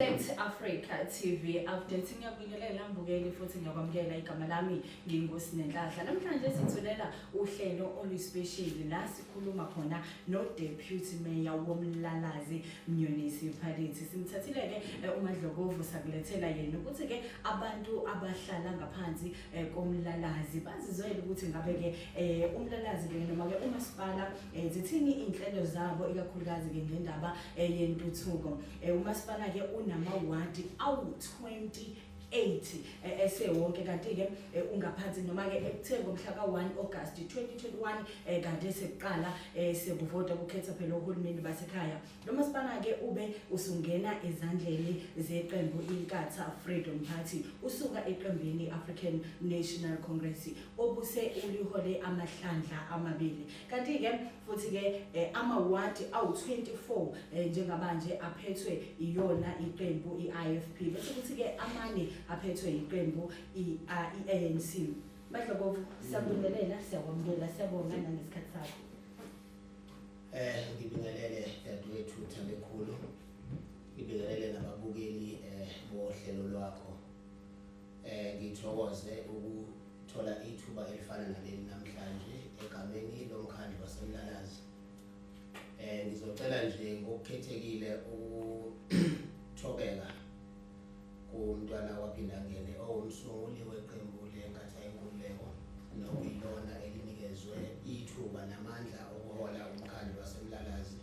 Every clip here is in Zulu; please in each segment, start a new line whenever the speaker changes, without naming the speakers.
Select Africa TV update. Ngiyakubingelela mbukeli futhi ngiyakwamukela. Igama lami nginguSinenhlanhla. Namhlanje sithulela uhlelo oluyi-special la sikhuluma khona no Deputy Mayor woMlalazi Municipality. Simthathile ke uMadlokovu sakulethela yena ukuthi ke abantu abahlala ngaphansi koMlalazi bazizwele ukuthi ngabe ke uMlalazi ke noma ke umasipala zithini inhlelo zabo, ikakhulukazi ke ngendaba yentuthuko. Umasipala ke unamawadi awu-28 esewonke, kanti ke ungaphansi noma ke ekuthe ngomhla ka-1 August 2021 kade sekuqala sekuvota, kukhetha phela uhulumeni basekhaya, lo masipala ke ube usungena ezandleni zeqembu iNkatha Freedom Party, usuka eqembini African National Congress obuse ulihole amahlandla amabili. Kanti ke futhi ke amawadi awu-24 njengamanje aphethwe iyona iqembu i-IFP, bese kuthi ke amane aphethwe iqembu i-ANC. Madlokovu, siyakubingelela, siyakwamukela, siyabonga nangesikhathi sakho.
Ngibingelele dadewethu Thabekhulu. Ngibingelele nababukeli bohlelo lwakho. Ngithokoze ukuthola ithuba elifana naleli namhlanje egameni lomkhandlu waseMlalazi. Ngizocela nje ngokukhethekile ukuthobeka kumntwana waphindangene owumsunguli weqembu leNkatha Yenkululeko nokuyilona elinikezwe ithuba namandla okuhola umkhandlu waseMlalazi.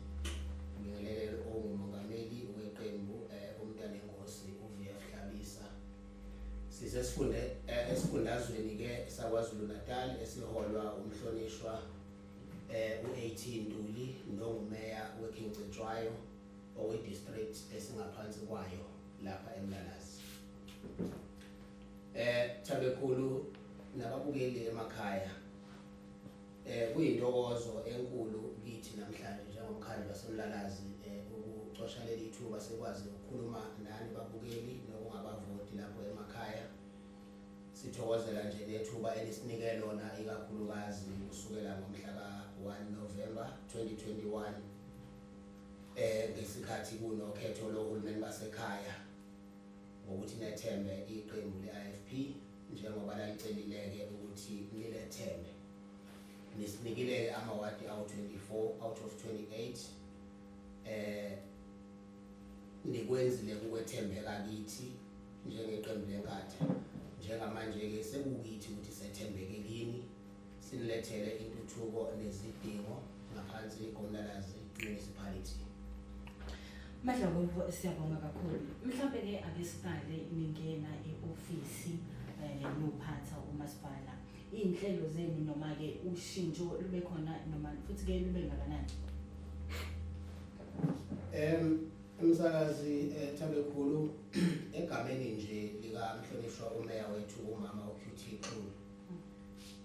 Ngibingelele ongumongameli weqembu, umntanenkosi uVF Hlabisa. Sisesifunde esifundazweni ke saKwaZulu Natal esiholwa umhlonishwa u-AT Ntuli nongumeya weKing Cetshwayo, owe-district esingaphansi kwayo lapha eMlalazi. Thabekhulu nababukeli emakhaya, kuyintokozo enkulu kithi namhlanje njengomkhandlu waseMlalazi ukucosha leli thuba sikwazi ukukhuluma nani babukeli nokungabavoti lapho emakhaya. Sithokozela nje nethuba elisinike lona, ikakhulukazi kusukela ngomhla ka-1 November 2021 ngesikhathi kunokhetho lohulumeni basekhaya, ngokuthi nethembe iqembu le-IFP njengoba lalicelile-ke ukuthi nilethembe. Nisinikile amawadi awu-24 out of 28. Nikwenzile ukwethembeka kithi njengeqembu leNkatha. Njengamanje-ke sekukithi ukuthi sethembeke kini, sinilethele intuthuko nezidingo ngaphansi koMlalazi Municipality.
Madlokovu, siyabonga kakhulu. Mhlawumbe ke ake siqale ningena e-ofisi nophatha umasipala. Iy'nhlelo zenu noma ke ushintsho lube khona noma futhi ke lube ngakanani?
Umsakazi Thabekhulu, egameni nje likamhlonishwa umeya wethu umama uQT Xulu,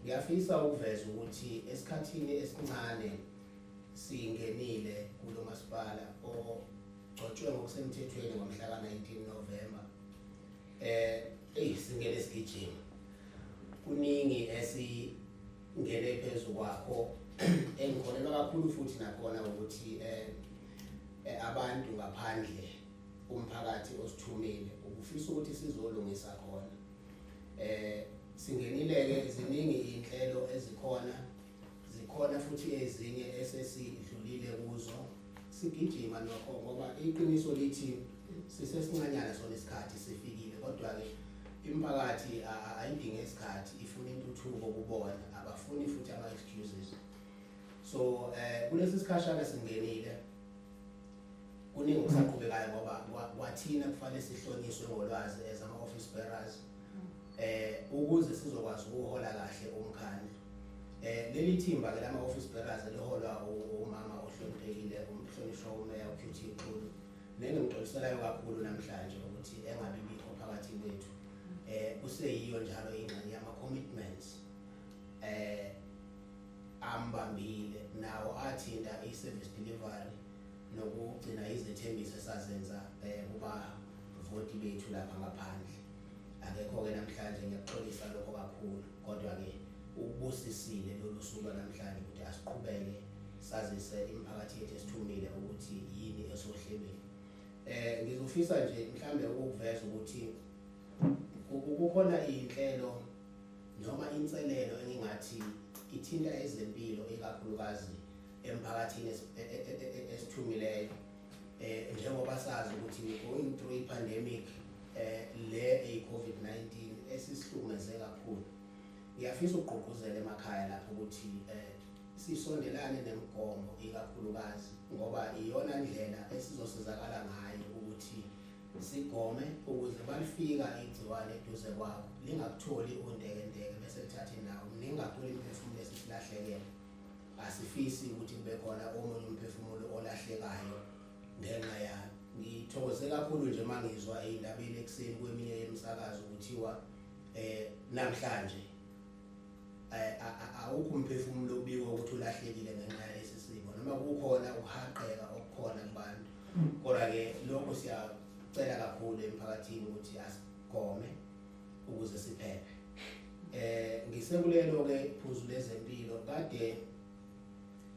ngiyafisa ukuveza ukuthi esikhathini esincane singenile kulo masipala ogcotshwe ngokusemthethweni ngomhla ka-19 November, eyi, singene sigijima. Kuningi esingene phezu kwakho engikholelwa kakhulu futhi nakhona ukuthi abantu ngaphandle, umphakathi osithumile, ubufisa ukuthi sizolungisa khona. Singenile ke, ziningi inhlelo ezikhona, zikhona futhi ezinye esesidlulile kuzo. Sigijima nokho ngoba iqiniso lithi sisesincanyana sona isikhathi sifikile, kodwa ke imiphakathi ayidingi isikhathi, ifuna intuthuko kubona, abafuni futhi ama excuses. So kulesi sikhashana singenile, kuningi okusaqhubekayo ngoba kwathina kufanele sihlonyiswe ngolwazi as ama office bearers ukuze sizokwazi ukuhola kahle umkhandlu. Leli thimba ke lama office bearers eliholwa umama ohloniphekile umhlonishwa umeya uQT Xulu, nengimxoliselayo kakhulu namhlanje ukuthi engabi bikho phakathi kwethu, kuseyiyo njalo ingxenye yama commitments ambambile nawo athinta i-service delivery nokugcina izethembiso esazenza kubavoti bethu lapha ngaphandle. Akekho-ke namhlanje, ngiyakuxolisa lokho kakhulu, kodwa-ke ukubusisile lolu suku lwanamhlanje ukuthi asiqhubeke sazise imiphakathi yethu esithumile ukuthi yini esohlelweni. Ngizofisa nje mhlambe ukuveza ukuthi kukhona inhlelo noma inselelo engingathi ithinta ezempilo, ikakhulukazi emphakathini esithumileyo. Njengoba sazi ukuthi we going through i pandemic le eyi COVID-19 esisihlukumeze kakhulu, ngiyafisa ukugqugquzela emakhaya lapho ukuthi sisondelane nemigomo, ikakhulukazi ngoba iyona ndlela esizosizakala ngayo ukuthi sigome, ukuze balifika igciwane eduze kwakho lingakutholi untekenteke bese lithatha indawo. Miningi kakhulu imiphefumulo esisilahlekele. Asifisi ukuthi kube khona omunye umphefumulo olahlekayo ngenxa yayo. Ngithokoze kakhulu nje mangizwa ey'ndabeni ekuseni kweminye yemisakazo kuthiwa namhlanje awukho umphefumulo obikwa ukuthi ulahlekile ngenxa yalesi simo, noma kukhona ukuhaqeka okukhona kubantu. Kodwa-ke lokho siyacela kakhulu emphakathini ukuthi asigome ukuze siphephe. Ngisekulelo ke phuzu lezempilo, kade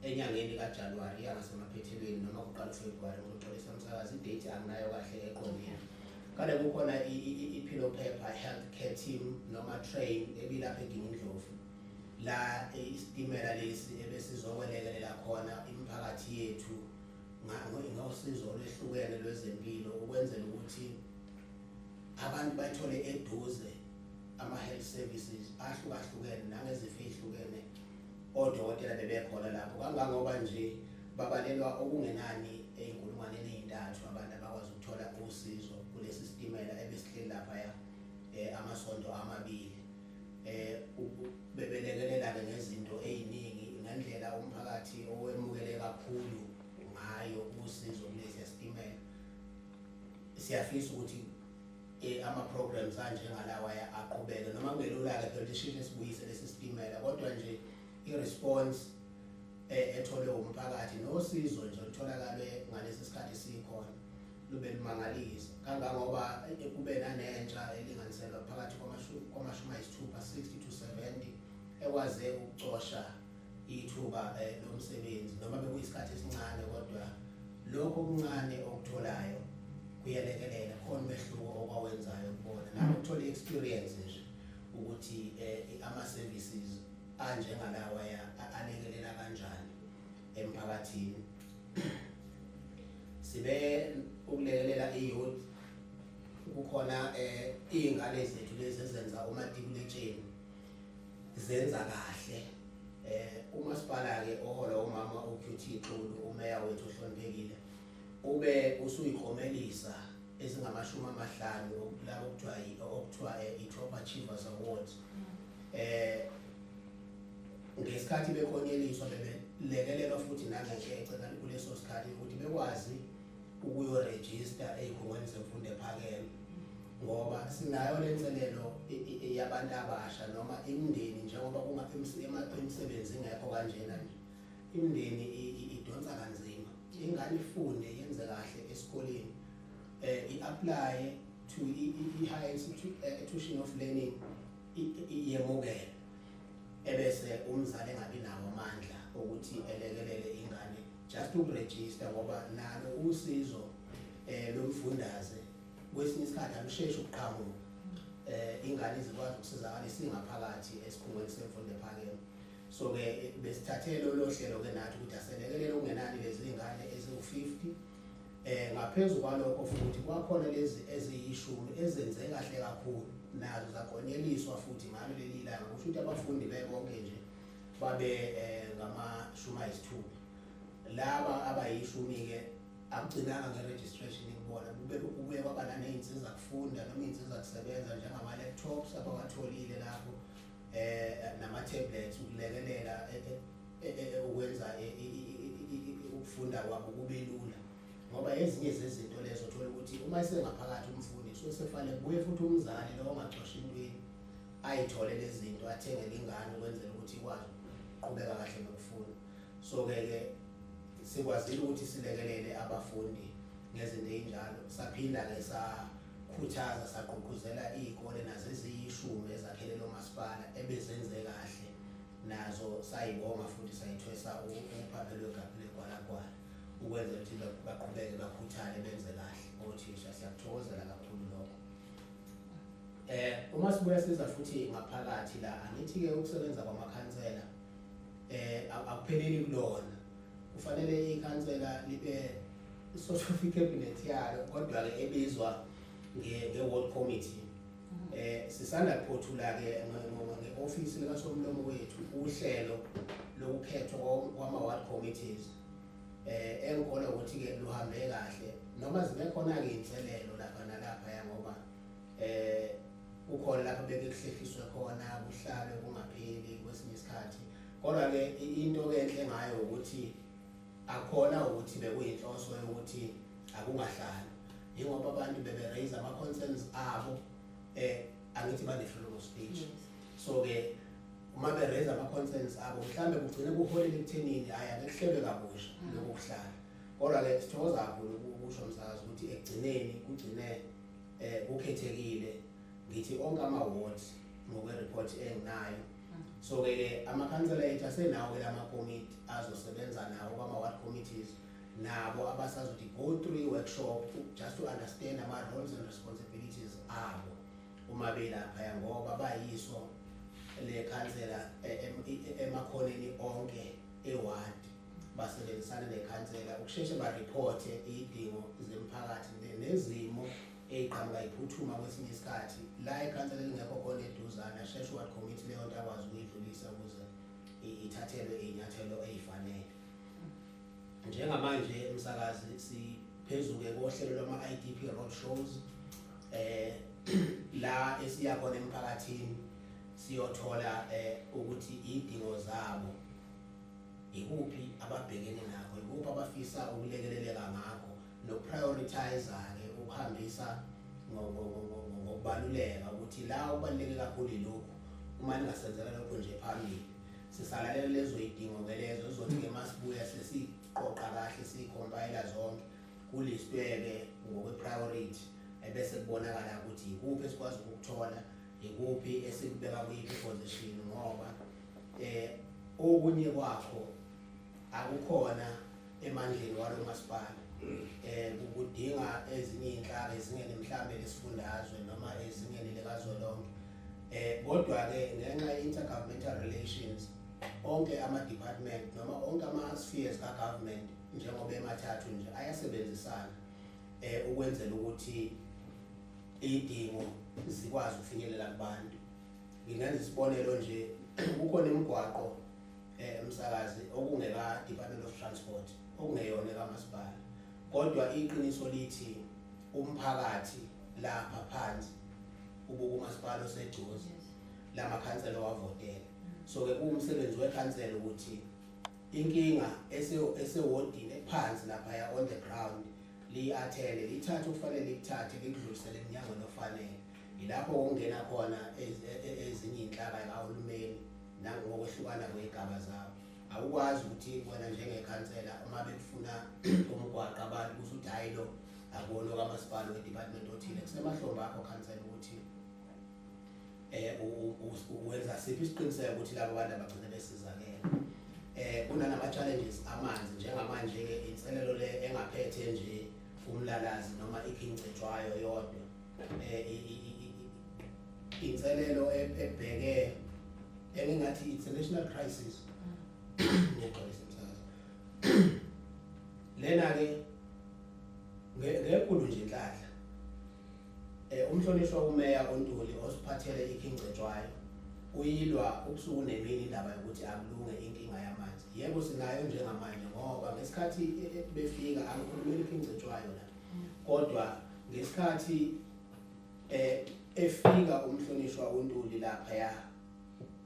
enyangeni kaJanuary yangasemaphethelweni noma kuqala uFebruary, ngizoxolisa umsakazi, i-date anginayo kahle eqondile, kade kukhona i-Phelophepa Health Care Team noma train ebilapha eGingindlovu, la isitimela lesi ebesizokwelekelela khona imiphakathi yethu ngosizo olwehlukene lwezempilo, ukwenzela ukuthi abantu bayithole eduze ama-health services ahlukahlukene nangezifo ey'hlukene. Odokotela bebekhona lapho kangangoba nje babalelwa okungenani ey'nkulungwaneni ey'ntathu abantu abakwazi ukuthola usizo kulesi sitimela ebesihleli laphaya amasonto 2. Bebelekelela-ke ngezinto ey'ningi, ngendlela umphakathi owemukele kakhulu ngayo usizo kulesi sitimela. Siyafisa ukuthi ama-programs anjengalawa aqhubeke, noma kungelula-ke phela ukuthi sisheshe sibuyise lesi sitimela, kodwa nje i-response etholwe umphakathi nosizo nje olutholakale ngalesi sikhathi sikhona lube lumangalisa, kangangoba kube nanentsha elinganiselwa phakathi kwama-60, 60 to 70, ekwaze ukucosha ithuba lomsebenzi, noma bekuyisikhathi esincane, kodwa lokho okuncane okutholayo kuyalekelela khona umehluko okwawenzayo kubona, nanokuthola i-experience nje ukuthi ama-services anjengalawa alekelela kanjani emphakathini. Sibe ukulekelela i-youth. Kukhona iy'ngane zethu lezi ezenza umatikuletsheni, zenza kahle. Umasipala ke ohola umama uQT Xulu, umeya wethu ohloniphekile, ube usuyiklomelisa ezingama-50 labo okuthiwa i-Top Achievers Awards. Ngesikhathi beklonyeliswa bebelekelelwa futhi nangenkece kuleso sikhathi ukuthi bekwazi ukuyorejista ey'khungweni zemfundo ephakeme, ngoba sinayo le nselelo yabantu abasha noma imindeni, njengoba imisebenzi ingekho kanjena nje, imindeni idonsa kanzima. Ingane ifunde, yenze kahle esikoleni, i-apply to i-higher institution of learning, yemukele, ebese umzali engabi nawo amandla ukuthi elekelele ingane just ukurejista, ngoba nalo usizo lomfundaze kwesinye isikhathi alusheshi ukuqhamuka, ingane izikwazi ukusizakala isingaphakathi esikhungweni semfundo ephakeme. So ke besithathe lolo hlelo ke nathi ukuthi aselekelele okungenani lezi ngane eziwu-50. Ngaphezulu kwalokho futhi kwakhona lezi eziyishumi ezenze kahle kakhulu, nazo zaklonyeliswa futhi ngalo leli langa. Kusho ukuthi abafundi bebonke nje babe ngama-60. Laba abayishumi ke akugcinanga nge-registration kubona, kube kubuye kwaba naney'nsiza kufunda noma iy'nsiza kusebenza njengama-laptops abawatholile lapho nama-tablets, ukulekelela ukwenza ukufunda kwabo kube lula, ngoba ezinye zezinto lezo uthola ukuthi uma esengaphakathi umfundi suke sefanele kubuye futhi umzali lo ongacosha intweni ayithole lezi zinto, athengele ingane ukwenzela ukuthi ikwazi ukuqhubeka kahle nokufunda. So ke sikwazile ukuthi silekelele abafundi ngezinto ey'njalo. Saphinda-ke sakhuthaza, sagqugquzela iy'kole nazo eziyishumi ezakhele lo masipala ebezenze kahle, nazo sayibonga futhi sayithwesa uphaphe lwegabhi legwalagwala. Ukwenza ukuthi baqhubeke bakhuthale benze kahle othisha. Siyakuthokozela kakhulu lokho. Uma sibuya siza futhi ngaphakathi la, angithi ke ukusebenza kwamakhansela akupheleli kulona. Kufanele ikhansela libe sort of i-cabinet yalo, kodwa ke ebizwa nge-ward committee. Sisanda kuphothula ke nge-ofisi likaSomlomo wethu uhlelo lokukhethwa kwama-ward committees, engikholwa ukuthi ke luhambe kahle, noma zibe khona ke inselelo lapha nalapha ya, ngoba kukhona lapho beke kuhlehliswe khona, kuhlalwe kungapheli kwesinye isikhathi. Kodwa ke into ke enhle ngayo ukuthi akhona ukuthi bekuyinhloso yokuthi akungahlali, ingoba abantu bebe raise ama concerns abo. Angithi bane freedom of speech? So ke uma be raise ama concerns abo, mhlambe kugcine kuholela ekuthenini hayi, ake kuhlelwe kabusha lokhu kuhlala. Kodwa ke sithokoza kakhulu ukusho, msakazi, ukuthi ekugcineni kugcine kukhethekile, ngithi onke ama wards ngokwe report enginayo. So ke amakhansela ethu asenawo ke lama komiti azosebenza nawo kwama ward committees, nabo abasazothi go through workshop just to understand ama roles and responsibilities abo uma belapha, ngoba bayiso le khansela emakhoneni onke eward, basebenzisana nekhansela ukusheshe bareporte izidingo zemphakathi nezimo ey'qhamuka iphuthuma. Kwesinye isikhathi la ikhansela lingekho khona eduzane, asheshe ward committee leyo nto akwazi ukuyidlulisa ukuze ithathelwe iy'nyathelo ey'fanele. Njengamanje, umsakazi, siphezu-ke kohlelo lwama-IDP road shows, la esiya khona emphakathini siyothola ukuthi idingo zabo ikuphi, ababhekene nakho ikuphi, abafisa ukulekeleleka ngakho, nokuprioritize-ke, ukuhambisa ngokubaluleka ukuthi la okubaluleke kakhulu yilokhu, uma ningasenzela lokho nje phambili. Sisalalela lezo yidingo-ke lezo zizothi-ke masibuya sesiqoqa kahle, siyicompile zonke, kulistwe-ke ngokwe-priority, ebese kubonakala ukuthi ikuphi esikwazi ukukuthola, ikuphi esikubeka kuyiphi position, ngoba okunye kwakho akukhona emandleni walo masipala, kudinga ezinye inhlaka ezingeni mhlambe lesifundazwe noma ezingeni likazwelonke. Kodwa ke ngenxa ye-intergovernmental relations, onke ama-department noma onke ama-spheres ka-government, njengoba emathathu nje, ayasebenzisana ukwenzela ukuthi idingo zikwazi ukufinyelela kubantu. Ngingenza isibonelo nje, kukhona imigwaqo, umsakazi, okungeka Department of Transport, okungeyona kamasipala, kodwa iqiniso lithi umphakathi lapha phansi ubuka umasipala oseduze, lamakhansela wavotela. So ke kuwumsebenzi wekhansela ukuthi inkinga esewodini ephansi lapha on the ground liyi-attende, lithathe okufanele likuthathe, likudlulisele emnyangweni ofanele. Yilapho kungena khona ezinye iy'nhlaka kahulumeni nangokwehlukana kwey'gaba zabo. Awukwazi ukuthi wena njengekhansela, uma bekufuna umgwaqo abantu, kusho ukuthi hhayi, lo akuwona kamasipala, we-department othile. Kusemahlombe akho khansela ukuthi wenza siphi isiqiniseko ukuthi labo bantu abagcine besizakele. Kunanama challenges amanzi njengamanje ke, inselelo le engaphethe nje uMlalazi noma iKing Cetshwayo yodwa, inselelo ebheke engingathi it's a national crisis. Ngiyaxolisa, msakazi. Lena ke ngenkulu nje inhlanhla, umhlonishwa umeya uNtuli osiphathele iKing Cetshwayo uyilwa ubusuku nemini indaba yokuthi akulunge inkinga yamanzi. Yebo, sinayo njengamanje, ngoba ngesikhathi befika, angikhulumeli iKing Cetshwayo la, kodwa ngesikhathi efika umhlonishwa uNtuli lapha ya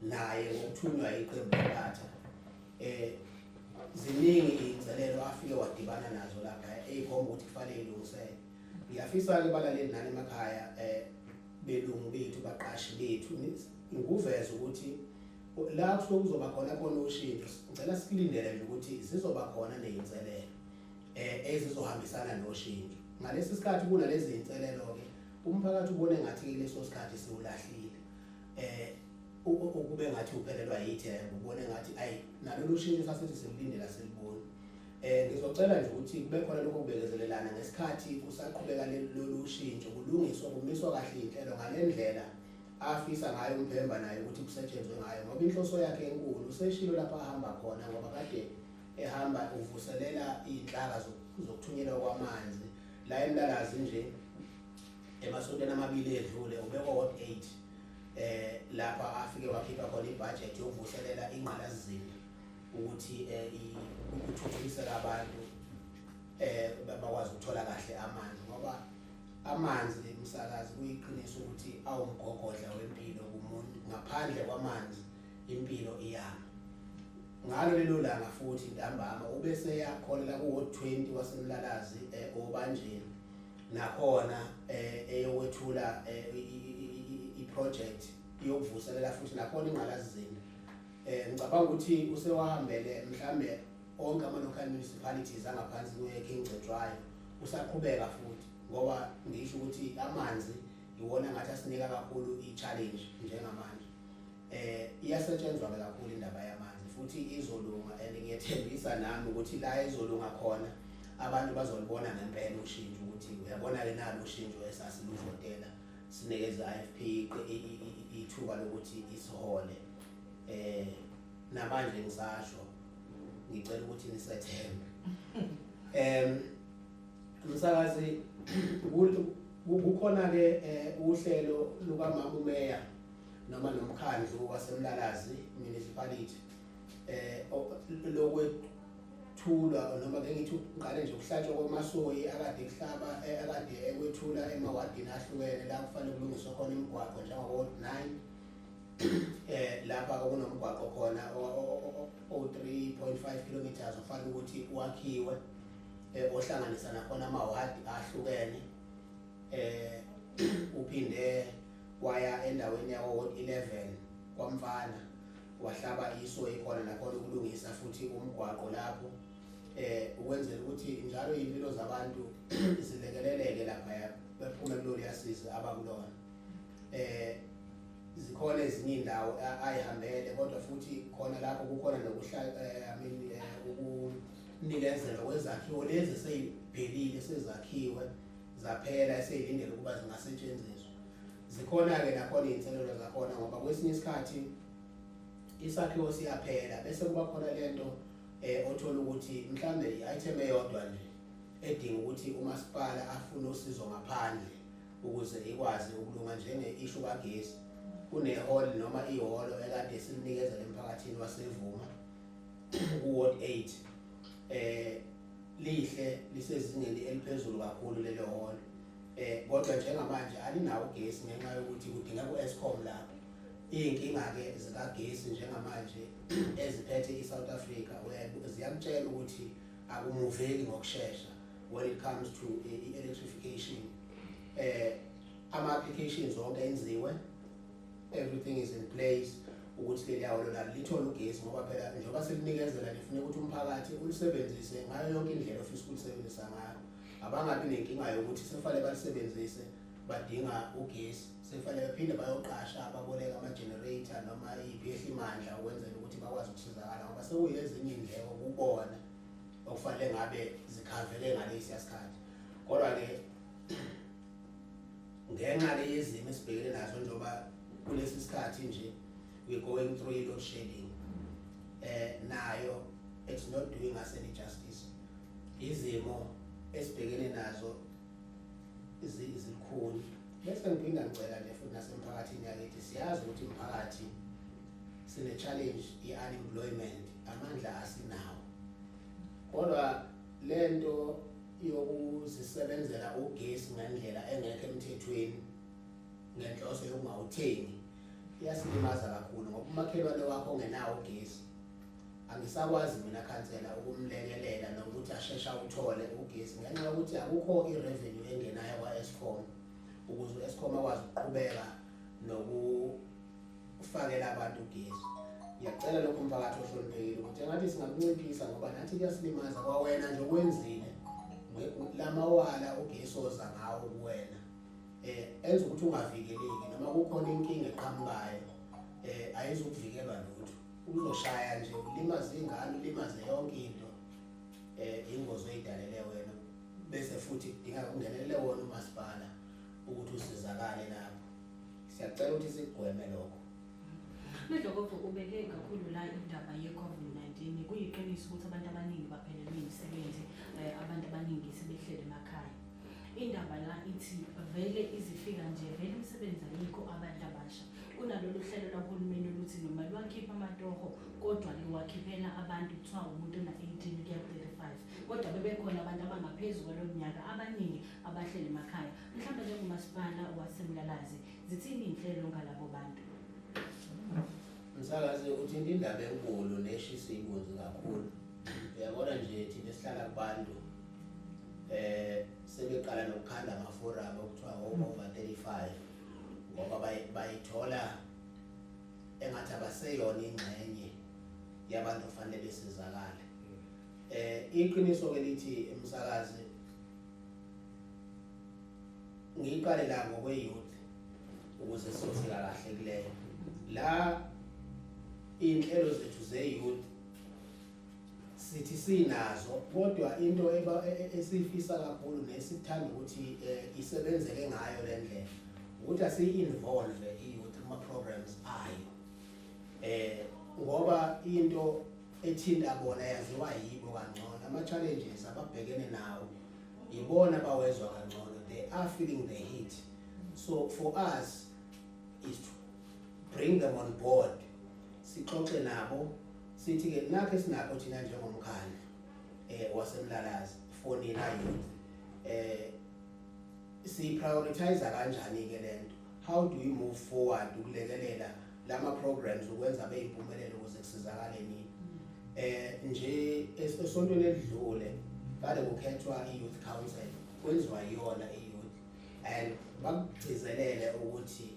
naye ngokuthunywa iqembu leNkatha, ziningi iy'nselelo afike wadibana nazo lapha ey'khomba ukuthi kufanele ilungiseke. Ngiyafisa-ke balaleli nani emakhaya, belungu bethu, baqashi bethu, ngikuveze ukuthi la kusuke kuzoba khona khona ushintsho, ngicela sikulindele nje ukuthi zizoba khona ney'nselelo ezizohambisana noshintsho. Ngalesi sikhathi kunalezi zinselelo-ke, umphakathi ubone ngathi leso sikhathi siwulahlile, ukube ngathi uphelelwa yithemba, ubone ngathi ayi, nalolu shintsho sasithi silulindela siliboni. Ngizocela nje ukuthi kube khona lokho kubekezelelana ngesikhathi kusaqhubeka lolu shintsho, kulungiswa, kumiswa kahle inhlelo ngalendlela afisa ngayo uMphemba naye ukuthi kusetshenzwe ngayo, ngoba inhloso yakhe enkulu useshilo lapho ahamba khona, ngoba kade ehamba uvuselela iy'nhlaka zokuthunyelwa kwamanzi la eMlalazi nje. Emasontweni amabili edlule ubekwa ward 8 lapha afike wakhipha khona ibudget yokuvuselela ingqalasizinda ukuthi ukuthuthukisela abantu bakwazi ukuthola kahle amanzi, ngoba amanzi, umsakazi, kuyiqiniso ukuthi awumgogodla wempilo kumuntu. Ngaphandle kwamanzi impilo iyama. Ngalo lelo langa futhi ntambama ubese yakhona la ku-ward 20 waseMlalazi obanjeni nakhona eyokwethula i-project yokuvuselela futhi nakhona ingqalasizinda. Ngicabanga ukuthi usewahambele mhlambe onke ama-local municipalities angaphansi kwe-King Cetshwayo. Usaqhubeka futhi, ngoba ngisho ukuthi amanzi iwona ngathi asinika kakhulu i-challenge njengamanje. Iyasetshenzwa ke kakhulu indaba yamanzi futhi izolunga, and ngiyethembisa nami ukuthi la izolunga khona abantu bazolibona ngempela ushintsho, ukuthi uyabona ke nalo ushintsho esasiluvotela sinikeze i-IFP ithuba lokuthi isihole. Namanje ngisasho, ngicela ukuthi nisethembe. Umsakazi, kukhona ke uhlelo lukamama umeya noma nomkhandlu waseMlalazi Municipality lokwethulwa, noma ke ngithi uqale nje ukuhlatshwa kwamasoyi akade kuhlaba, akade ekwethula emawadini ahlukene la kufanele kulungiswe khona imigwaqo, njengo 9 lapha okunomgwaqo khona o 3.5 kilometers ofanele ukuthi wakhiwe, ohlanganisa nakhona amawadi ahlukene. Uphinde waya endaweni yawo ward 11 kwaMfana, wahlaba iso ikhona nakhona ukulungisa futhi umgwaqo lapho, ukwenzela ukuthi njalo impilo zabantu zilekeleleke lapha, bephume kulolu yasizi abakulona. Zikhona ezinye indawo ayihambele, kodwa futhi khona lapho kukhona nokuhla I mean ukunikezelwa kwezakhiwo lezi seyiphelile, sezakhiwe zaphela, eseyilindele ukuba zingasetshenziswa. Zikhona-ke nakhona iy'nselelo zakhona, ngoba kwesinye isikhathi isakhiwo siyaphela bese kuba khona lento othola ukuthi mhlambe i-item eyodwa nje edinga ukuthi umasipala afune usizo ngaphandle ukuze ikwazi ukulunga, njenge-issue kagesi. Kune-hall noma ihholo ekade silinikezela emphakathini waseVuma ku-ward 8. Lihle, lisezingeni eliphezulu kakhulu lelo hall, kodwa njengamanje alinawo ugesi ngenxa yokuthi kudingeka u-Eskom lapho. Iy'nkinga-ke zikagesi njengamanje eziphethe i-South Africa ziyakutshela ukuthi akumuveki ngokushesha when it comes to i-electrification. Ama-applications wonke enziwe, everything is in place ukuthi leli hholo lalo lithole ugesi, ngoba phela njengoba selinikezela lifuna ukuthi umphakathi ulisebenzise ngayo yonke indlela ofisa ukulisebenzisa ngayo. Abangabi nenkinga yokuthi sekufanele balisebenzise, badinga ugesi, sekufanele baphinde bayoqasha, baboleka ama-generator noma iy'phehlimandla ukwenzela ukuthi bakwazi ukusizakala, ngoba sekuyezinye iy'ndleko kubona okufanele ngabe zikhavele ngalesiya sikhathi. Kodwa-ke ngenxa-ke yezimo esibhekene nazo, njengoba kulesi sikhathi nje we're going through i-load shedding, nayo it's not doing us any justice. Izimo esibhekene nazo zilukhuni. Bese ngiphinda ngicela nje futhi nasemphakathini yakithi, siyazi ukuthi umphakathi sine challenge i-unemployment, amandla asinawo, kodwa lento yokuzisebenzela ugesi ngendlela engekho emthethweni ngenhloso yokungawuthengi iyasilimaza kakhulu, ngoba umakhelwane wakho ongenawo ugesi angisakwazi mina khansela ukumlekelela nokuthi asheshe awuthole ugesi, ngenxa yokuthi akukho i-revenue engenayo kwa-Eskom ukuze u-Eskom akwazi ukuqhubeka nokufakela abantu ugesi. Ngiyacela lokho umphakathi ohloniphekile ukuthi engathi singakunciphisa, ngoba nathi kuyasilimaza. Kwawena nje okwenzile lamawala ugesi oza ngawo kuwena enza ukuthi ungavikeleki noma kukhona inkinga eqhamukayo, ayizukuvikelwa lutho, uzoshaya nje ulimaze ingane, ulimaze yonke into. Ingozi oyidalele wena, bese futhi kudingeka kungenelele wona umasipala ukuthi usizakale lapho. Siyacela ukuthi sikugweme lokho.
Madlokovu, ubeke kakhulu la indaba ye-COVID-19. Kuyiqiniso ukuthi abantu abaningi baphelelwe imisebenzi, abantu abaningi sebehleli emakhaya. Indaba la ithi vele izifika nje vele imisebenzi ayikho, abantu abasha. Kunalolu hlelo lwahulumeni oluthi noma lwakhipha amatoho, kodwa luwakhiphela abantu kuthiwa umuntu ona-18 kuya ku-35, kodwa bebekhona abantu abangaphezu kwalo mnyaka abaningi abahleli emakhaya. Mhlawumbe njengomasipala waseMlalazi, zithini iy'nhlelo ngalabo bantu?
Msakazi, uthinta indaba enkulu neshisa ibunzi kakhulu. Uyabona nje, thina esihlala kubantu sebeqala nokukhanda ama-forum okuthiwa over 35, ngoba bayithola engathi abaseyona ingxenye yabantu ofanele besizakale. Iqiniso ke lithi, emsakazi, ngiqale la ngokwe-youth ukuze sizofika kahle kuleyo la. Iy'nhlelo zethu ze-youth sithi sinazo, kodwa into esiyifisa kakhulu nesithanda ukuthi isebenzeke ngayo le ndlela ukuthi asiyi-involve i-youth kuma-programs ayo, ngoba into ethinta bona yaziwa yibo kangcono. Ama-challenges ababhekene nawo ibona bawezwa kangcono. They are feeling the heat, so for us is to bring them on board, sixoxe nabo, sithi ke nakho esinakho thina njengomkhandlu waseMlalazi for nina youth. Si prioritize kanjani ke lento? How do we move forward ukulekelela lama programs ukwenza beyimpumelelo ukuze kusizakale nini? Nje esontweni elidlule kade kukhethwa i-youth council, kwenziwa iyona i-youth, and bakugcizelele ukuthi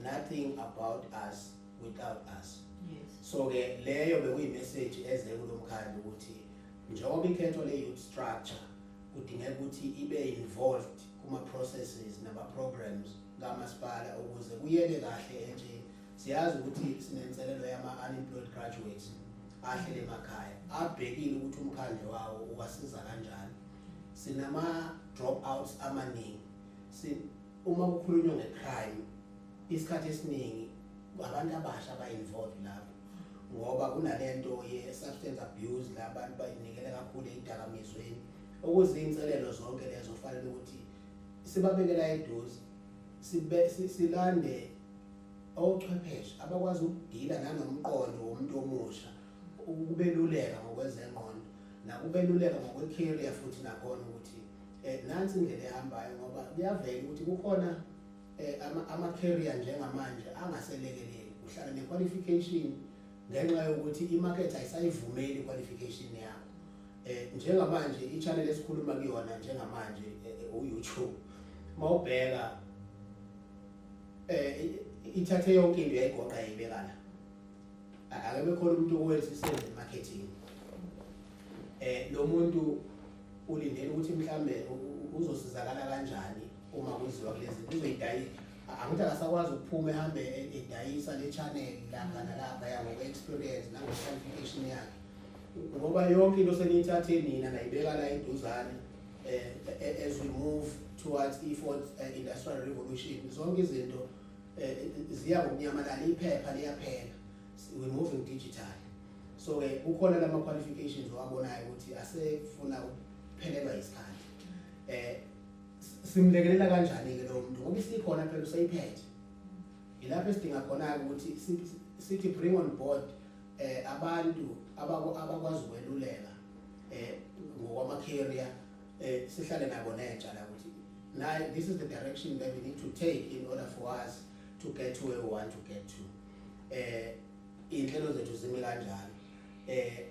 nothing about us without us. So ke leyo bekuyi-message eze kulomkhandlu ukuthi njengoba ikhetho le-youth structure, kudingeka ukuthi ibe involved kuma-processes nama-programs kamasipala ukuze kuyeke kahle entsheni. Siyazi ukuthi sinenselelo yama-unemployed graduates ahlele emakhaya abhekile ukuthi umkhandlu wawo uwasiza kanjani. Sinama-drop outs amaningi. Uma kukhulunywa nge-crime, isikhathi esiningi abantu abasha aba-involved lapho, ngoba kunalento ye-substance abuse la abantu bayinikele kakhulu ey'dakamizweni, okuziy'nselelo zonke lezo. Kufanele ukuthi sibabekela eduze, silande ochwepheshe abakwazi ukudila nanomqondo womuntu omusha, ukubeluleka ngokwezengqondo nakubeluleka ngokwe-career futhi nakhona ukuthi nansi indlela ehambayo, ngoba kuyavela ukuthi kukhona ama-career njengamanje angaselekeleli uhlala ne-qualification ngenxa yokuthi i-market ayisayivumeli i-qualification yakho. Njengamanje i-channel esikhuluma kuyona njengamanje, u-YouTube, mawubheka ithathe yonke into yayigoqa yayibeka la. Akebe khona umuntu owenza i-sales and marketing, lo muntu ulindele ukuthi mhlambe uzosizakala kanjani uma kuziwa kulezi uzoyidayi? Angithi akasakwazi ukuphuma ehambe edayisa le channel lapha nalapha ya ngokwe-experience nango-qualification yakhe, ngoba yonke into seniyithathe nina nayibeka la eduzane. As we move towards i-fourth industrial revolution, zonke izinto ziya ngokunyamalala, iphepha liyaphela, we're moving digital. So ke kukhona lama qualifications owabonayo ukuthi asefuna ukuphelelwa isikhathi. Simlekelela kanjani ke lo muntu, ngoba isikhona phela usayiphethe? Ilapho esidinga khona ukuthi sithi bring on board abantu abakwazi ukweluleka ngokwama career, sihlale nabo nentsha la ukuthi now this is the direction that we need to take in order for us to get to where we want to get to. Inhlelo zethu zimi kanjalo.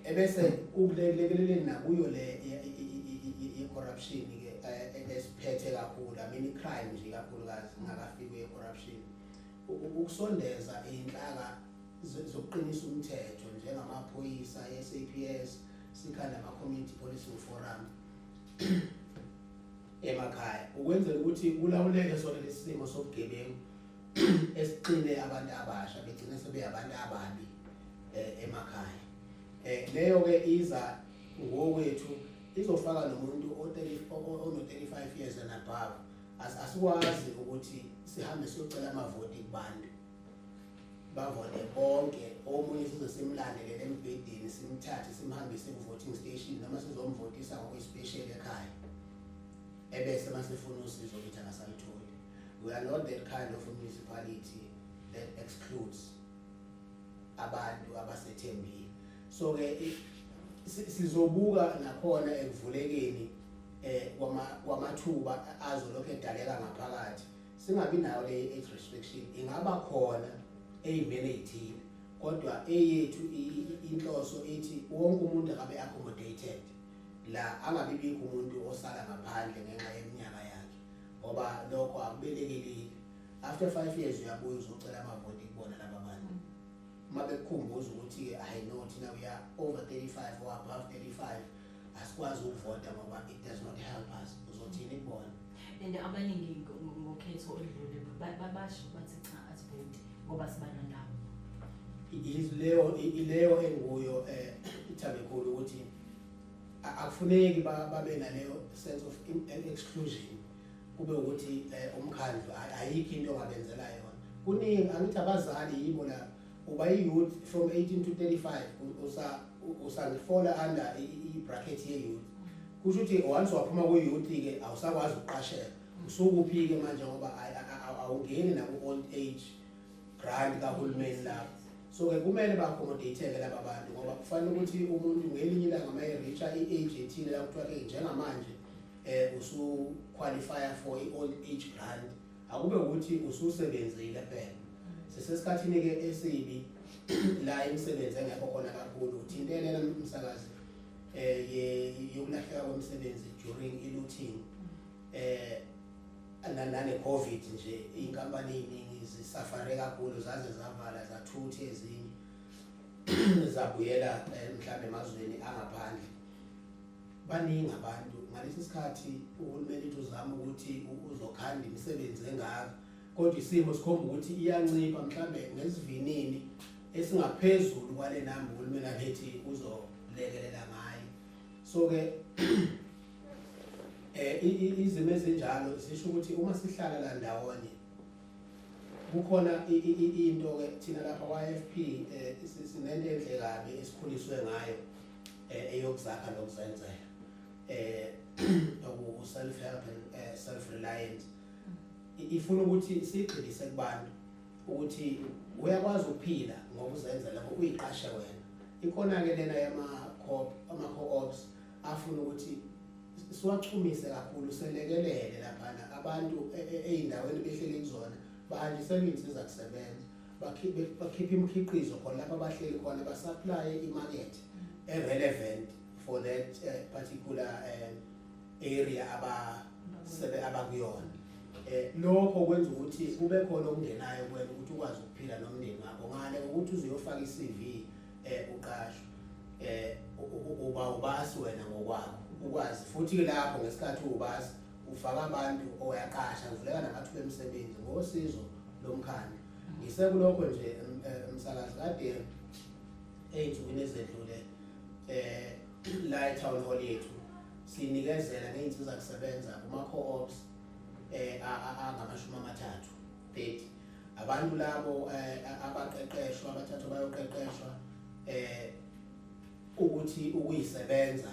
Ebese ukulekeleleni nakuyo le ye corruption ke esiphethe kakhulu, I mean crime nje kakhulukazi ngakafiki ye corruption, ukusondeza inhlaka zokuqinisa umthetho njengamaphoyisa, SAPS, sikhanda ama community policing forum emakhaya ukwenzela ukuthi kulawuleke sona lesimo sobugebengu esiqine abantu abasha begcine sebeyabantu ababi emakhaya. Leyo ke iza ngokwethu. Izofaka nomuntu ono-35 years and above. Asikwazi ukuthi sihambe siyocela amavoti kubantu, bavote bonke, omunye size simlandelele embhedeni, simthathe simhambise ku-voting station noma sizomvotisa ngokuyisipesheli ekhaya, ebese masefuna usizo kithi akasalutholi. We are not that kind of a municipality that excludes abantu abasethembile. So ke sizobuka nakhona ekuvulekeni kwamathuba azolokhu edaleka ngaphakathi, singabi nayo le age restriction. Ingaba khona ey'meni ey'thile, kodwa eyethu inhloso ithi wonke umuntu akabe accommodated la, angabi bikho umuntu osala ngaphandle ngenxa yeminyaka yakhe, ngoba lokho akubelekeleli. After 5 years uyabuya uzocela amavoti kubona laba bantu, uma bekukhumbuza ukuthi hayi no, thina we are over 35 or above 35, asikwazi ukuvota ngoba it does not help us. Uzothini kubona?
And abaningi ngokhetho oludlule basho bathi cha, asivoti ngoba sibanandaba.
Ileyo enguyo ithabekhulu ukuthi akufuneki babe naleyo sense of exclusion, kube ukuthi umkhandlu ayikho into ongabenzela yona. Kuningi, angithi abazali yibo la. Uba i-youth from 18 to 35, usangifola under i-bracket ye-youth. Kusho ukuthi once waphuma ku-youth-ke awusakwazi ukuqasheka. Usukuphi-ke manje? Ngoba awungeni naku-old age grant kahulumeni lapho. So-ke kumele ba-accommodate-ke laba bantu, ngoba kufanele ukuthi umuntu ngelinye ilanga uma e-reacha i-age ethile la kuthiwa-ke njengamanje usu-qualifya for i-old age grant, akube ukuthi ususebenzile phela. Sisesikhathini-ke esibi la imisebenzi engekho khona kakhulu. Uthintelela umsakazi yokulahleka kwemisebenzi during i-looting nane COVID nje, inkampani eziningi zisuffere kakhulu, zaze zavala, zathutha, ezinye zabuyela mhlawumbe emazweni angaphandle. Baningi abantu ngalesi sikhathi uhulumeni uthi uzama ukuthi uzokhanda imisebenzi engaka, kodwa isimo sikhomba ukuthi iyancipha, mhlambe ngesivinini esingaphezulu kwale namba uhulumeni abethi uzolekelela ngayo. So ke izimo ezinjalo zisho ukuthi uma sihlala la ndawonye kukhona into ke thina lapha kwa-IFP sinento enhle kabi esikhuliswe ngayo eyokuzakha nokuzenzela, oku self help and self reliance. Ifuna ukuthi sigxilise kubantu ukuthi uyakwazi ukuphila ngokuzenzela, ngoba uyiqashe wena. Ikhona ke lena yama co ama co-ops afuna ukuthi siwachumise kakhulu, selekelele laphana abantu ey'ndaweni behleli kuzona, bahanjiselwe iy'nsiza kusebenza, bakhiphe imikhiqizo khona lapho abahleli khona, basupplye imarket e-relevant for that particular area abasebe abakuyona. Lokho kwenza ukuthi kube khona okungenayo kuwena ukuthi ukwazi ukuphila nomndeni wakho, ngale ngokuthi uzuyofaka i-CV uqashwe. Uba ubasi wena ngokwakho, ukwazi futhi lapho ngesikhathi uwubasi ufaka abantu oyaqasha, kuvuleka namathuba emisebenzi ngosizo lomkhandlu. Ngisekulokho nje, umsakazi, kade ey'nsukwini ezedlule la e-town hall yethu sinikezela ngey'nsiza kusebenza kuma-co-ops angamashumi amathathu, 30 abantu labo abaqeqeshwa, abathathwa bayoqeqeshwa ukuthi ukuyisebenza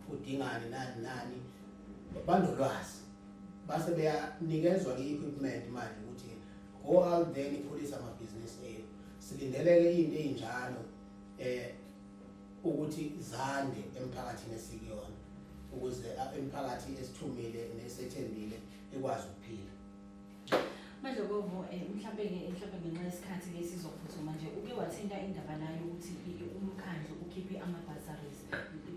kudingani, nani nani, banolwazi, base beyanikezwa i-equipment manje ukuthi go out there nikhulise amabhizinisi enu. Silindeleke into ey'njalo ukuthi zande emphakathini esikuyona, ukuze imiphakathi esithumile nesethembile ikwazi ukuphila.
Madlokovu, mhlambe-ke mhlambe ngenxa yesikhathi ke sizophuthuma nje, uke wathinta indaba la yokuthi umkhandlu ukhiphe ama-bursaries.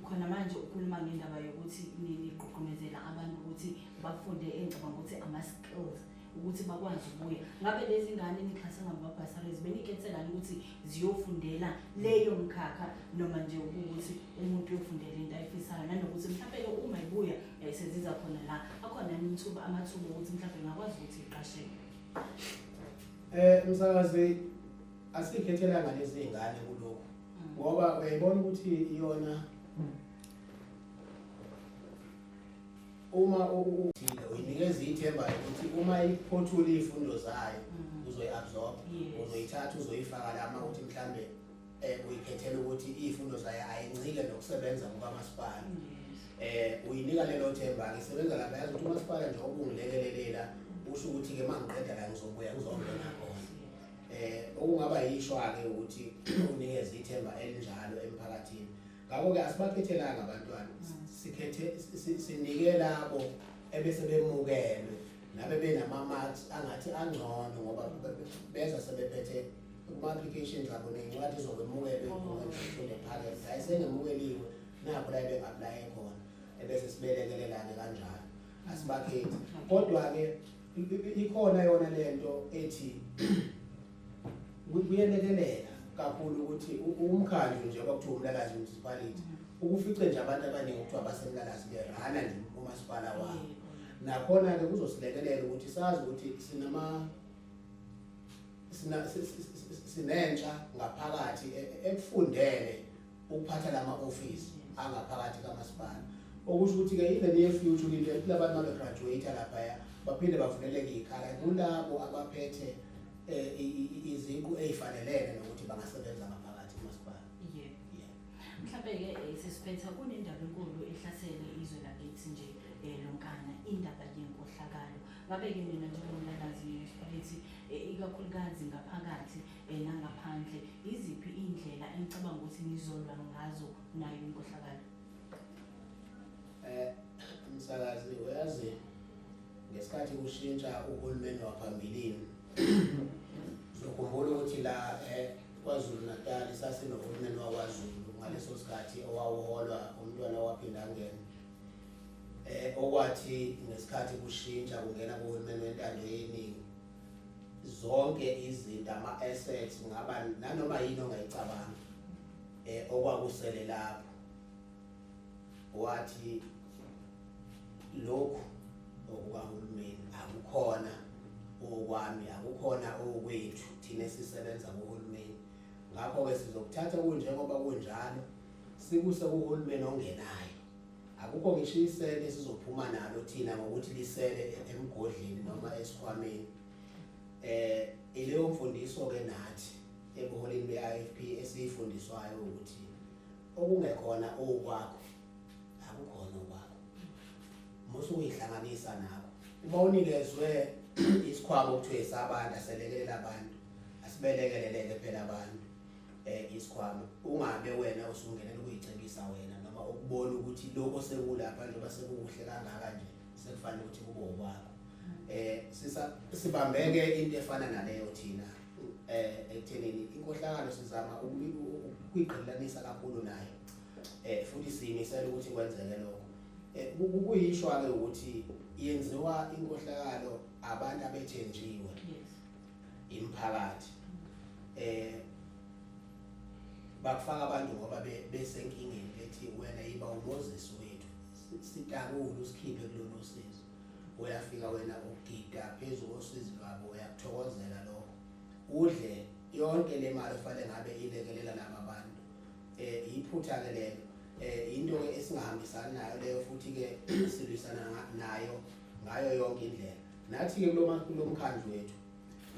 Khona manje ukhuluma ngendaba yokuthi nigqugqumezela abantu ukuthi bafunde, engicabanga ukuthi ama-skills, ukuthi bakwazi ukubuya. Ngabe lezi ngane nixhase ngama-bursaries benikhethelani ukuthi ziyofundela leyo mkhakha, noma nje ukuthi umuntu uyofundela into ayifisayo, nanokuthi mhlampe-ke uma ibuya seziza khona la, akhona yini amathuba okuthi mhlampe ingakwazi ukuthi iqasheke?
Msakazi, asikhethelanga lezi ngane kulokhu, ngoba uyayibona ukuthi iyona Uma uthile uyinikeza ithemba lokuthi uma iphothula izifundo zayo uzoyi-absorb, uzoyithatha uzoyifaka lama ukuthi mhlambe uyikhethela ukuthi izifundo zayo ayincike nokusebenza kukamasipala. Uyinika lelo themba ke, isebenza lapha, yazi ukuthi umasipala nje obungilekelelela usho ukuthi ke mangiqeda la ngizobuya ngizongena khona. Okungaba yishwa ke ukuthi unikeze ithemba elinjalo emphakathini. Ngakho-ke asibakhethelanga abantwana, sikhethe sinike labo ebese bemukelwe nabe benama-marks angathi angcono, ngoba beza sebephethe kuma-applications abo ney'ncwadi zokwemukelwa ey'khungweni ephakeme. Hayi, sengemukeliwe, nakho la ebenga-applye khona, ebese sibelekelela-ke kanjalo. Asibakhethi, kodwa-ke ikhona yona lento ethi kuyelekelela kakhulu ukuthi umkhandlu nje kwakuthiwa uMlalazi Municipality ukufice nje abantu abaningi kuthiwa baseMlalazi berana nje umasipala wabo. Nakhona-ke kuzosilekelela ukuthi sazi ukuthi sinama sina sinentsha ngaphakathi ekufundele ukuphatha lama office angaphakathi kamasipala, okusho ukuthi-ke in the near future into labantu mabe-graduate laphaya baphinde bavuleleke iy'khala kulabo abaphethe iziqu ey'fanelene nokuthi bangasebenza ngaphakathi kumasipala.
Yebo.
Yeah.
Mhlawumbe-ke sesiphetha, kunendaba enkulu ehlasele izwe lakithi nje lonkana, indaba yenkohlakalo. Ngabe-ke nina njengoMlalazi Municipality, ikakhulukazi ngaphakathi nangaphandle, iziphi iy'ndlela enicabanga ukuthi nizolwa ngazo nayo inkohlakalo?
Msakazi, uyazi ngesikhathi kushintsha uhulumeni waphambilini, uzokhumbula ukuthi la KwaZulu Natal sasinohulumeni wakwaZulu ngaleso sikhathi owawuholwa umntwana waphindangene. Okwathi ngesikhathi kushintsha kungena kuhulumeni wentando yeningi, zonke izinto, ama-assets, ngaba nanoma yini ongayicabanga okwakusele lapho, wathi lokhu okukahulumeni, akukhona okwami, akukhona okwethu thina esisebenza kuhulumeni. Ngakho-ke sizokuthatha kunjengoba kunjalo, sikuse kuhulumeni ongenayo. Akukho ngisho isente esizophuma nalo thina ngokuthi lisele emgodleni noma esikhwameni. Ileyo mfundiso ke nathi ebuholini be-IFP esiyifundiswayo ukuthi okungekhona okwakho akukhona okwakho, musu ukuyihlanganisa nakho. Uma unikezwe isikhwama okuthiwa esabantu, aselekelela abantu, asibelekeleleke phela abantu isikhwama, ungabe wena usungenela ukuyicebisa wena noma ukubona ukuthi lokho sekulapha njengoba sekukuhle kangaka nje sekufanele ukuthi kube okwakho. Sisa sibambeke into efana naleyo thina ekuthenini inkohlakalo sizama ukuyigqilanisa kakhulu nayo, futhi siyimisela ukuthi kwenzeke lokho. Kuyishwa ke ukuthi yenziwa inkohlakalo abantu abethenjiwe imphakathi, bakufaka abantu ngoba besenkingeni, bethi wena yiba uMoses wethu, sitakule usikhiphe kulolu sizi. Uyafika wena ugida phezu kosizi lwabo, uyakuthokozela lokho, udle yonke le mali ofanele ngabe ilekelela laba bantu. Iphutha ke lelo, into ke esingahambisani nayo leyo, futhi ke silwisana nayo ngayo yonke indlela. Nathi ke kulo mkhandlu wethu,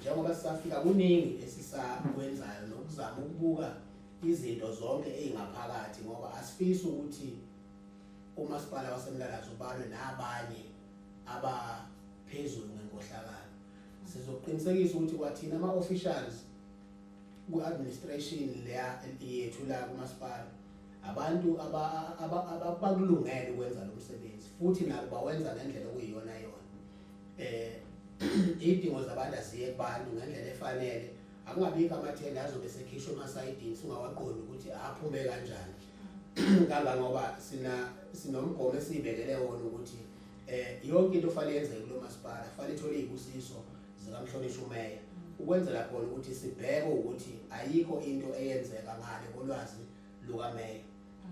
njengoba sisafika, kuningi esisakwenzayo nokuzama ukubuka izinto zonke ezingaphakathi, ngoba asifisi ukuthi umasipala waseMlalazi ubalwe nabanye abaphezulu ngenkohlakalo. Sizoqinisekisa ukuthi kwathina ama-officials ku-administration leya yethu la kumasipala, abantu abakulungele ukwenza lo msebenzi futhi nabo bawenza ngendlela okuyiyona yona. Idingo zabantu aziye kubantu ngendlela efanele, akungabikho amathenda azobe sekhishwa emasayidini singawaqondi ukuthi aphume kanjani, kangangoba sina sinomgomo esiyibekele wona ukuthi yonke into ofanele yenzeke kulo masipala fanele ithole izibusiso zikamhlonishwa umeya, ukwenzela khona ukuthi sibheke ukuthi ayikho into eyenzeka ngale kolwazi lukameya,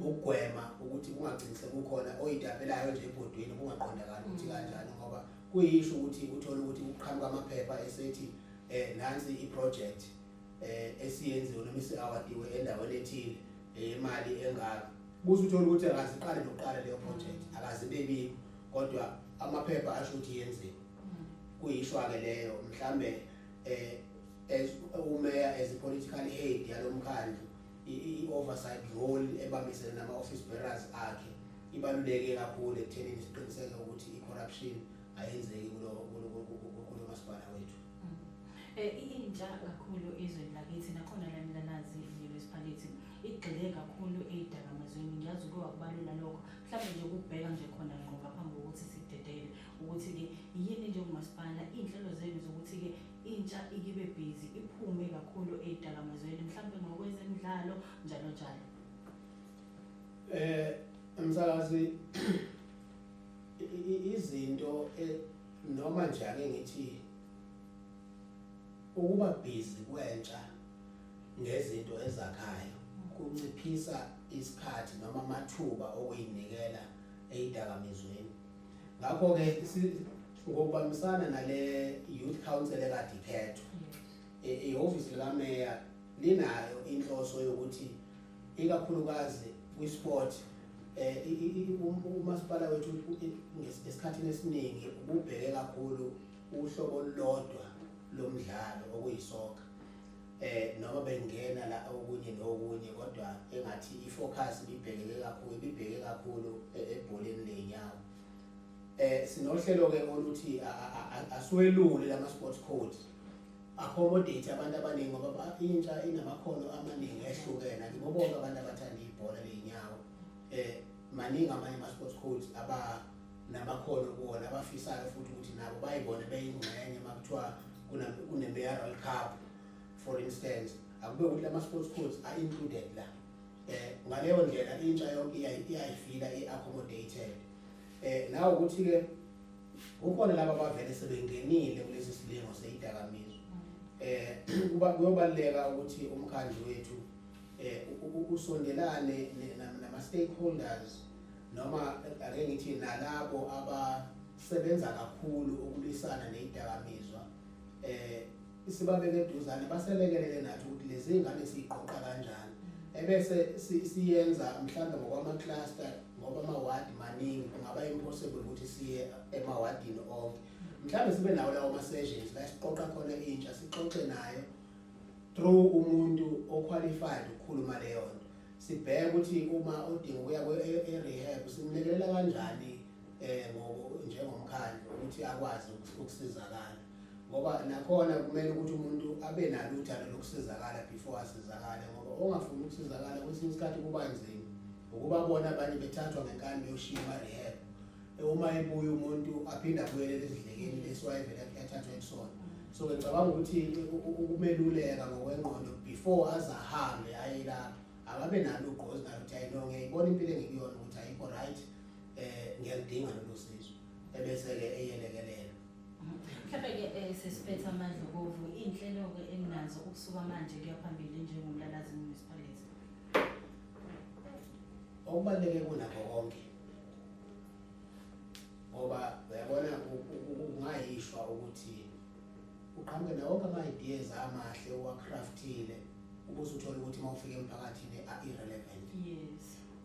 ukugwema ukuthi kungagcini sekukhona oyitapelayo nje ebhodweni kungaqondakali ukuthi kanjani, ngoba kuyisho ukuthi uthole ukuthi kuqhamuka amaphepha esethi nansi i-project esiyenziwe noma isi-awardiwe endaweni ethile imali engaka, kuze uthole ukuthi akaziqale nokuqala leyo project, akazibebikho, kodwa Amaphepha asho ukuthi yenziwe. Kuyishwa ke leyo, mhlambe as umeya, as a political head yalomkhandlu, i-oversight role ebambisene nama-office bearers akhe ibaluleke kakhulu ekuthenini siqiniseke ukuthi i-corruption ayenzeki kulo masipala wethu.
Intsha kakhulu ezweni lakithi, nakhona la eMlalazi Municipality, igxile kakhulu ey'dakamizweni. Ngiyazi ukuba kubalula lokho, mhlawumbe nje ukubheka nje khona ngqo ngaphambi kokuthi sidedele, ukuthi-ke yini njengomasipala iy'nhlelo zenu zokuthi-ke intsha ikibe busy, iphume kakhulu ey'dakamizweni, mhlawumbe ngokwezemidlalo, njalo njalo?
Umsakazi, izinto noma nje ake ngithi ukuba busy kwentsha ngezinto ezakhayo kunciphisa isikhathi noma amathuba okuyinikela eyidakamizweni. Ngakho-ke ngokubambisana nale youth council ekade iphethwe, ihhovisi likameya linayo inhloso yokuthi ikakhulukazi kwi-sport, umasipala wethu esikhathini esiningi ububheke kakhulu uhlobo olulodwa lomdlalo, okuyisoccer, noma bengena la okunye nokunye, kodwa engathi ifocus ibibheke kakhulu ebholeni ley'nyawo. Sinohlelo ke oluthi asiwelule lama sports codes, accommodate abantu abaningi, ngoba intsha inamakhono amaningi ehlukene. Akibo bonke abantu abathanda ibhola ley'nyawo. Maningi amanye ama-sports codes aba namakhono kuwona, abafisayo futhi ukuthi nabo bayibone beyingxenye uma kuthiwa kune-mayoral cup, for instance. Akube ukuthi lama-sports codes are-included la. Ngaleyo ndlela intsha yonke iyayifeela i-accommodated. Nawe ukuthi-ke kukhona laba abavele sebengenile kulesi silingo seyidakamizwa, kuba kuyobaluleka ukuthi umkhandlu wethu usondelane nama stakeholders, noma ake ngithi nalabo abasebenza kakhulu ukulwisana nezidakamizwa, sibabeke eduzane, baselekelele nathi ukuthi lezi ngane siyiqoqa kanjani, ebese siyenza mhlawumbe ngokwama-cluster, ngoba amawadi maningi, kungaba impossible ukuthi siye emawadini onke. Mhlawumbe sibe nawo lawo ma-sessions la siqoqa khona intsha, sixoxe nayo through umuntu oqualified ukukhuluma leyo nto, sibheke ukuthi uma udinga ukuya e-rehab simlekelela kanjani njengomkhandlu ukuthi akwazi ukusizakala, ngoba nakhona kumele ukuthi umuntu abe nalo uthando lokusizakala before asizakale, ngoba ongafuni ukusizakala kwesinye isikhathi kuba nzima ukuba bona abanye bethathwa ngenkani beyoshiya ema-rehab. Uma ebuya umuntu aphinde abuyelele esidlekeni lesi wayevele athathwe kusona. So ngicabanga ukuthi ukumeluleka ngokwengqondo before aze ahambe aye lapho, akabe nalo ugqozi nalo ukuthi hayi no, ngiyayibona impilo engikuyona ukuthi ayikho right, ngiyaludinga lolu sizo, ebese-ke eyelekelela.
Mhlawumbe-ke sesiphethe amadlokovu, iy'nhlelo-ke eninazo ukusuka manje kuya phambili njengoMlalazi Municipality?
Okubaluleke kunakho konke, ngoba uyabona kungayishwa ukuthi uqhamuke nawo wonke ama-ideas amahle owacraftile, ubusuthola ukuthi uma ufika emphakathini a-irrelevant.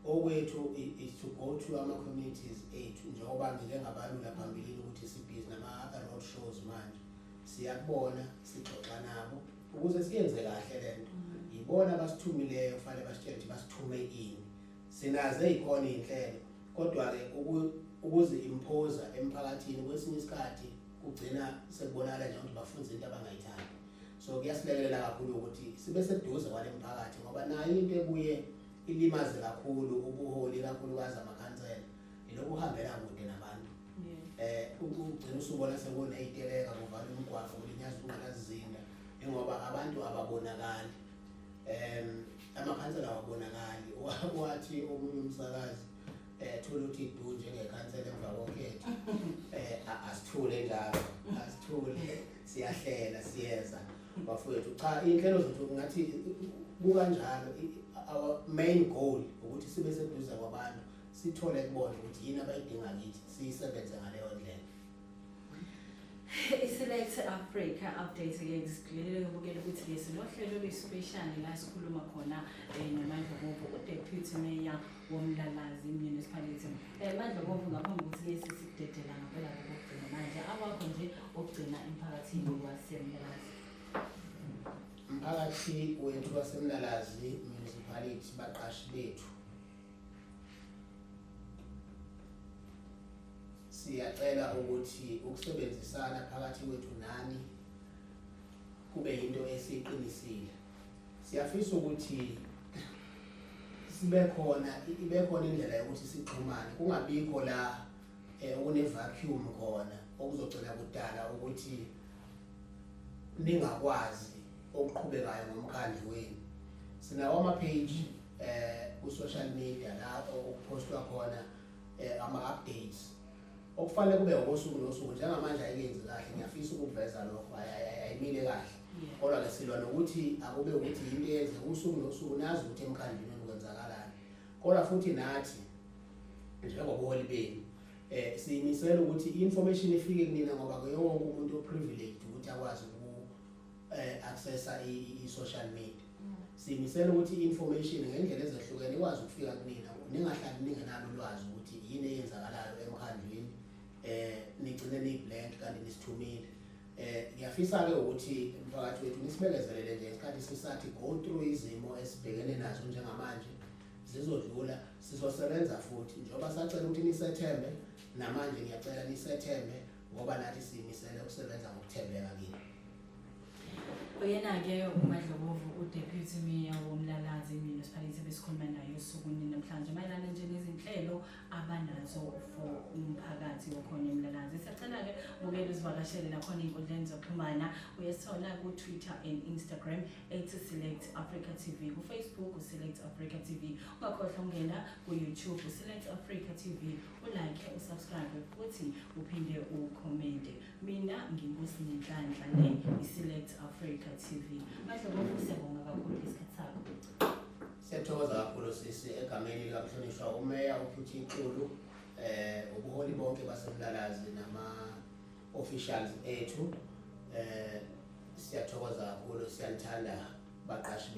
Okwethu is to go to ama-communities ethu, njengoba ngike ngabalula phambilini ukuthi sibhizi nama-road shows manje, siyakubona, sixoxa nabo ukuze siyenze kahle lento. Yibona abasithumileyo, kufanele basitshele ukuthi basithume ini. Sinazo ey'khona iy'nhlelo, kodwa-ke ukuzi-impose emphakathini kwesinye isikhathi kugcina sekubonakala njengokuthi bafunza into abangayithandi. So kuyasilekelela kakhulu ukuthi sibe seduze kwale mphakathi, ngoba nayo into ebuye ilimaze kakhulu ubuholi, ikakhulukazi amakhansela, ilokhu uhambela kude nabantu. Ugcina usubona sekuneyiteleka, kuvala umgwaqo, kulinyazwa ingqalasizinda, ingoba abantu ababonakali, amakhansela awabonakali. Wathi omunye umsakazi, thola ukuthi du njengekhansela emva kokhetho. Asithule njalo, asithule, siyahlela, siyeza bafowethu. Cha, iy'nhlelo zethu ngathi kukanjalo. Our main goal ukuthi sibe seduze kwabantu, sithole kubona ukuthi yini abayidinga kithi, siyisebenze ngaleyo ndlela.
I-Select Africa Update-ke sikulelele ubukela ukuthi-ke sinohlelo oluyi-special la sikhuluma khona noMandlobovu, u-Deputy Mayor woMlalazi Municipality. Mandlobovu, ngaphambi kokuthi-ke sisikudedela ngampela kokugcina manje, awakho nje okugcina emphakathini waseMlalazi.
Mphakathi wethu waseMlalazi Municipality, baqashi bethu, siyacela ukuthi ukusebenzisana phakathi kwethu nani kube yinto esiqinisile. Siyafisa ukuthi sibe khona, ibe khona indlela yokuthi sixhumane, kungabikho la okune vacuum khona okuzogcina kudala ukuthi ningakwazi okuqhubekayo ngomkhandlu wenu. Sinawo ama-page ku-social media la okuphostwa khona ama-updates okufanele kube ngokosuku nosuku. Njengamanje ayikenzi kahle, ngiyafisa ukukuveza lokho, ayimile kahle, kodwa-ke silwa nokuthi akube ukuthi yinto eyenzeka usuku nosuku, nazi ukuthi emkhandlwini wenu kwenzakalani. Kodwa futhi nathi njengobuholi benu siyimisela ukuthi i-information ifike kunina, ngoba kuyo wonke umuntu o-privileged ukuthi akwazi uku accessa i-social media. Siyimisela ukuthi i-information ngendlela ezehlukene ikwazi ukufika kunina, ningahlali ningenalo ulwazi ukuthi yini eyenzakalayo emkhandlwini, nigcine niyi-blank kanti nisithumile. Ngiyafisa ke ukuthi umphakathi wethu nisibekezelele nje isikhathi sisathi go through izimo esibhekene nazo njengamanje, zizodlula, sizosebenza futhi. Njengoba sacela ukuthi nisethembe, namanje ngiyacela nisethembe, ngoba nathi siyimisele ukusebenza ngokuthembeka kini.
Uyena-ke uMadlokovu, u-Deputy Mayor woMlalazi Municipality, besikhuluma naye osukwini namhlanje mayelana nje nezinhlelo abanazo for umphakathi wakhona eMlalazi. Siyacela-ke bukela uzivakashele nakhona ey'nkundleni zokuxhumana, uyasithola ku-Twitter and Instagram ethi Select Africa TV, ku-Facebook uSelect Africa TV. Ungakhohlwa ukungena ku-YouTube uSelect Africa TV, u-like, u-subscribe futhi uphinde ukhomente. Mina nginguSinenhlanhla, le i-Select Africa TV. Madlokovu, siyabonga kakhulu isikhathi sakho.
Siyathokoza kakhulu sisi, egameni likamhlonishwa umeya uPhuthi Xulu, ubuholi bonke baseMlalazi nama officials ethu, siyathokoza kakhulu, siyanithanda baqashi.